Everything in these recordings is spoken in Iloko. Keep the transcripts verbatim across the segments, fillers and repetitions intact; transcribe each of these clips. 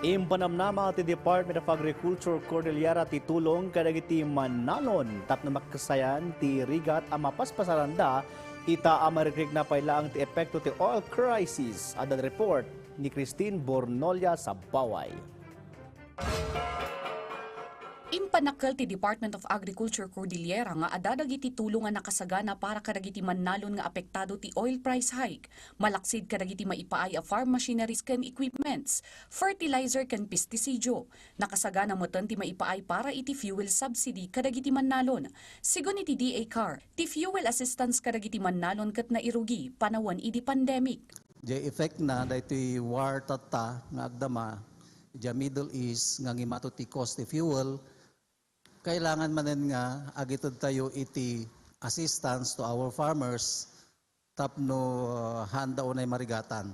Impanamnama ti Department of Agriculture Cordillera ti tulong kadagiti mannalon tapno makasaganan ti rigat a mapaspasaranda ita a marikrikna pay laeng ti epekto ti oil crisis. Adda report ni Christine Bornolia Sabaway. Impanakkel ti Department of Agriculture Cordillera nga adda dagiti tulong a nakasagana para kadagiti mannalon nga apektado ti oil price hike, malaksid kadagiti maipaay a farm machineries ken equipments, fertilizer ken pestisidio. Nakasagana metten ti maipaay para iti fuel subsidy kadagiti mannalon. Sigun iti D A car, ti fuel assistance kadagiti mannalon ket nairugi panawen idi pandemic. Diay effect na daytoy war tatta nga agdama idiay Middle East nga ngimato ti cost ti fuel, kailangan manen nga agitedtayo iti assistance to our farmers tapno, uh, handa unay marigatan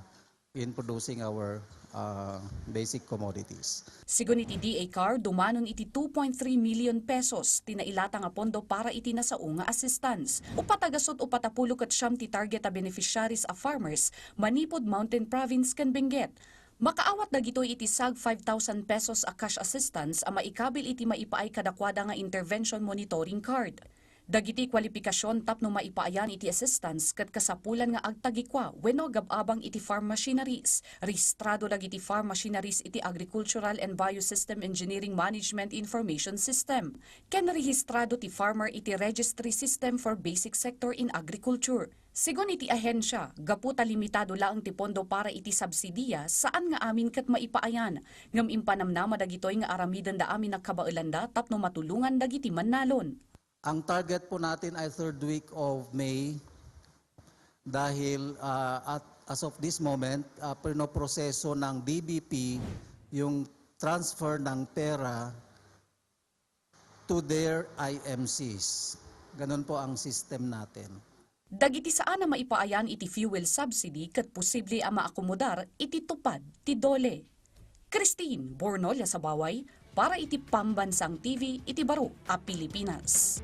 in producing our, uh, basic commodities. Sigun iti D A car, dumanon iti two point three million pesos ti nailata nga pondo para iti nasao nga assistance. Upat a gasut upat a pulo ket siam ti target a beneficiaries a farmers manipud Mountain Province ken Benguet. Makaawat dagitoy iti sag five thousand pesos a cash assistance a maikabil iti maipaay kadakuada nga intervention monitoring card. Dagiti kwalipikasion tapno maipaayan iti assistance ket kasapulan nga agtagikua wenno agab-abang iti farm machineries. Rehistrado dagiti farm machineries iti Agricultural and Biosystem Engineering Management Information System ken rehistrado ti farmer iti Registry System for Basic Sector in Agriculture. Sigun iti ahensya, gapu ta limitado laeng ti pondo para iti subsidia, saan nga amin ket maipaayan, ngem impanamnama dagitoy nga aramidenda amin a kabaelanda tapno matulongan dagiti mannalon. Ang target po natin ay third week of May dahil, ah, at, as of this moment, ah, pinoproseso ng D B P yung transfer ng pera to their I M Cs. Ganun po ang system natin. Dagiti saan a maipaayan iti fuel subsidy ket posible a maakomodar iti tupad ti DOLE. Christine Bornolia Sabaway para iti Pambansang T V iti baro a Pilipinas.